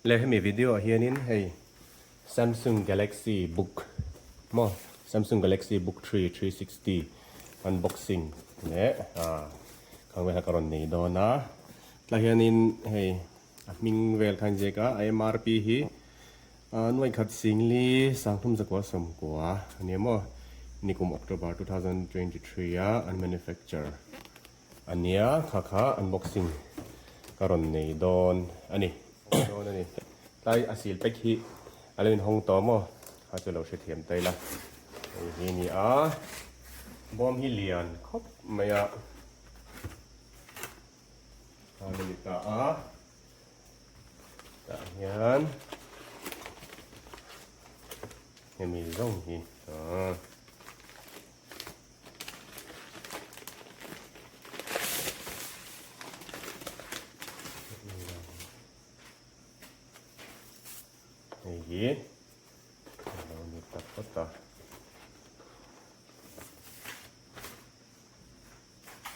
Le hemi video ah hianin hei Samsung Galaxy Book maw Samsung Galaxy Book 3 360 unboxing leh ah khang vel kha ka rawn nei dawn a tlai hianin hei a hming vel kha a inziak a a MRP hi ah nuaikhat singli sangthum zakua sawmkua a ni maw nikum October 2023 a an manufacture A nia, kha kha unboxing ka rawn nei dawn a ni. Dawn a ni. Tlai a seal pack hi a lo inhawng tawh maw? Kha chu lo hrethiam ta ila. Hei hi a ni a, bawm hi lian khawp mai a. Kha a ni ta a. Tah hian hemi zawng hi aaa. Hei hi a lo ni ta phawt a.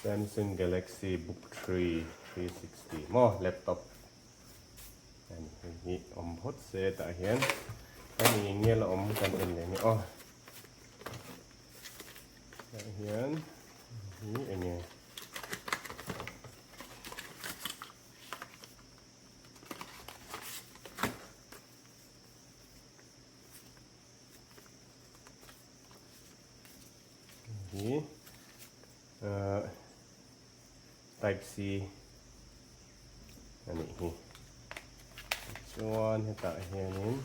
Samsung Galaxy Book 3 360 maw laptop ani hei hi awm phawt se tah hian a ni nge la awm kan en leh nge aw. Tah hian hi enge hi uh, type C a nih hi chuan hetah hianin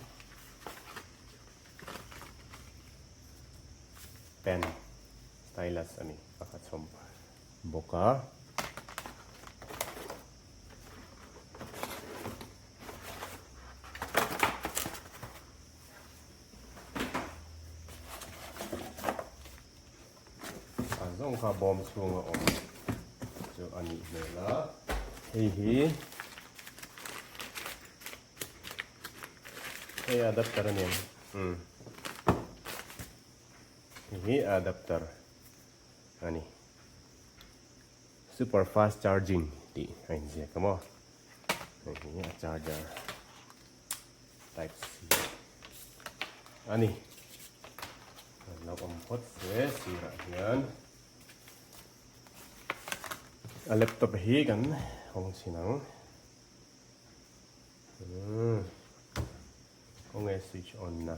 pen stylus a ni pakhat chhawm bawk a. A zawng kha bawm chhunga awm chu a nih hmel a, hei hi hei adapter a ni ang umm hei hi adapter a ni super fast charging tih a inziak a maw hei hi a charger. Type C a ni. An lo awm phawt se sirah hian a laptop hi kan hawng chhin ang. Hmm. Khawnge switch on na.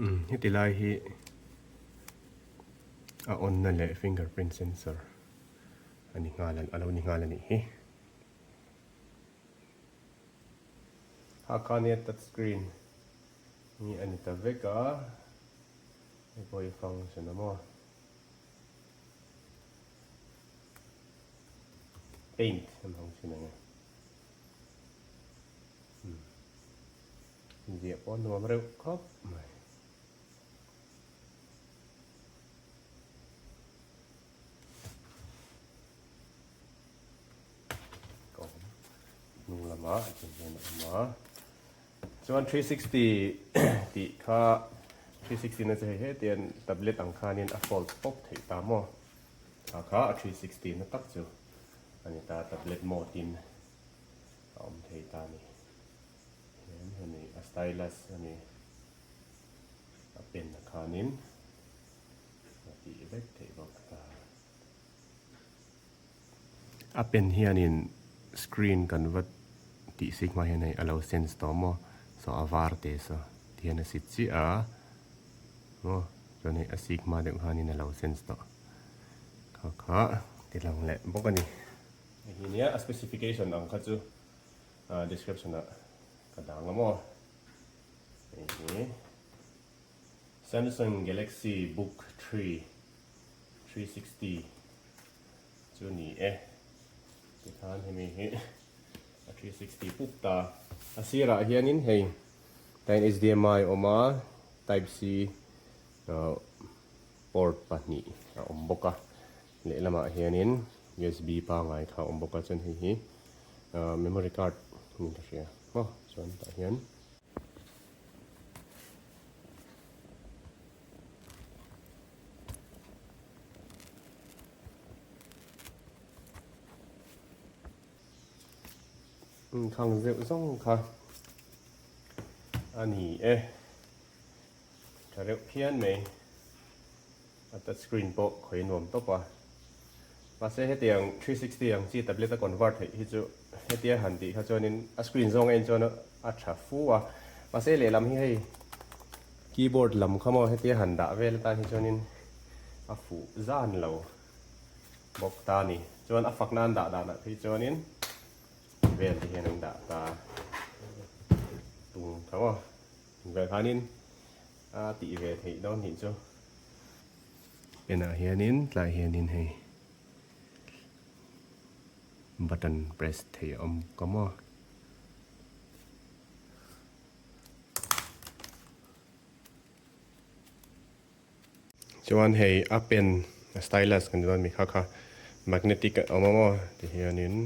Umm heti lai hi a on na leh fingerprint sensor a ni nghal a lo ni nghal a nih hi. Hakania touch screen hi a ni ta vek a, hei pawh hi function a maw? Paint an hmang thin ang e. Umm ziah pawh a nuam reuh khawp mai. Ka awm hnung lamah tiang hian a awm a chuan 360 tih kha 360 na chu hei hetian tablet ang khanin a fold pawp theih ta maw kha kha a 360 na tak chu a ni ta tablet mode in a awm thei ta a ni hian hemi a stylus a ni a pen a khanin a tih vek theih bawk ta. A pen hianin screen kan va tih sik hma hian hei a lo sense tawh maw saw a var te saw ti hian a sit chiah a maw chuan hei a sik hma deuh khanin a lo sense tawh kha kha ti lang leh bawk a ni. Hei hi nia a specification ang kha chu description ah ka dang a maw hei hi Samsung Galaxy Book 3 360 chu ni e tikhan hemi hi a 360 pup ta a sirah hianin hei tain HDMI awm a type C. Port pahnih a awm bawk a, lehlamah hianin usb pangngai kha a awm bawk a, chuan hei hi memory card niin ka hria maw chuan tah hian. Khang zeuh zawng kha a ni e. Tha reuh phian mai. A touch screen pawh khawi nuam tawp a. Mahse hetiang 360 ang chi tablet a convert theih hi chu hetia han tih kha chuanin a screen zawng a en chuan a tha fu a. Mahse lehlam hi hei keyboard lam kha maw hetia han dah vel atan hi chuanin a fuh zan lo bawk ta a ni. Chuan a fakna an dah danah phei chuanin vel te hian an dah ta tung tho a. Vel khanin a tih ve theih dawn nih chu. Enah hianin tlaiah hianin hei button press theih a awm ka maw. Chuan hei a pen a stylus kan ti dawn mi kha kha magnetic a awm a maw ti hianin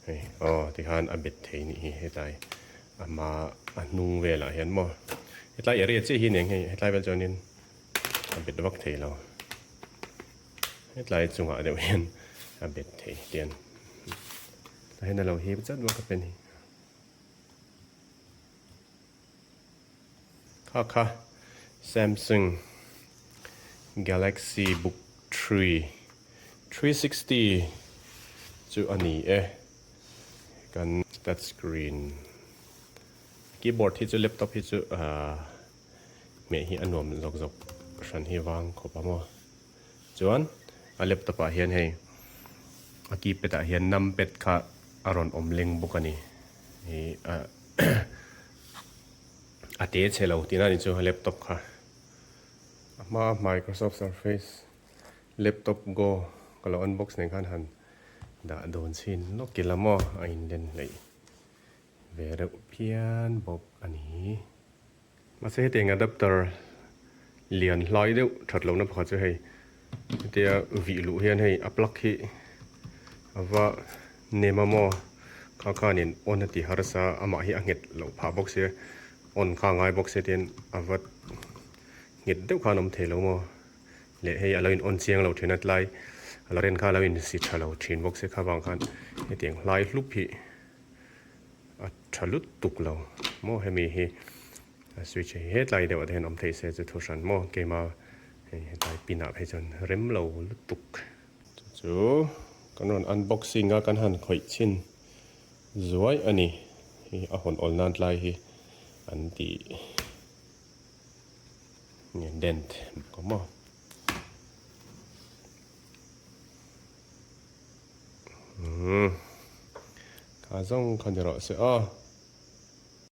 hei aw tikhan a bet thei nih hi hetlai a hma a hnung velah hian maw hetlai area chiah hi nen hei hetlai vel chuanin a bet vak thei lo hetlai chungah deuh hian a bet thei tian tah hian a lo hip chat bawk a pen hi. Kha kha Samsung Galaxy Book 3 360 chu a ni e. Kan touch screen keyboard hi chu laptop hi chu ahh hmeh hi a nuam zawk zawk hran hi vang khawp a maw. Chuan a laptop ah hian hei a keypad ah hian numpad kha a rawn awm leng bawk a ni. Ih ah a te chhe lo tihna a ni chu a laptop kha. A hma Microsoft Surface laptop go ka lo unbox nen khan han dah dawn chhin lawk ila maw a inlen hleih ve reuh phian bawk a ni. Mahse hetiang adapter lian hlai deuh that lohna pakhat chu hei hetia vih luh hian hei a plug hi a va nem a maw kha khanin on a ti harsa amah hi a nghet loh phah bawk sia on kha a ngai bawk sia tihian a va nghet deuh khan a awm thei lo maw leh hei a lo in on chiang lo thin a tlai a la ren kha a lo in si tha lo thin bawk sia kha vang khan hetiang hlai hlup hi. A tha lut tuk lo maw hemi hi a switch hi hetlai deuh ah te hian awm thei se chu thu hran maw keima hei hetlai pin ah phei chuan rem lo lutuk. Chu chu kan rawn unboxing a kan han khawih chhin zuai a ni hi a hawn awl nan tlai hi an tih nge dent bawk a maw. Umm kha zawng kha ni rawh se aw.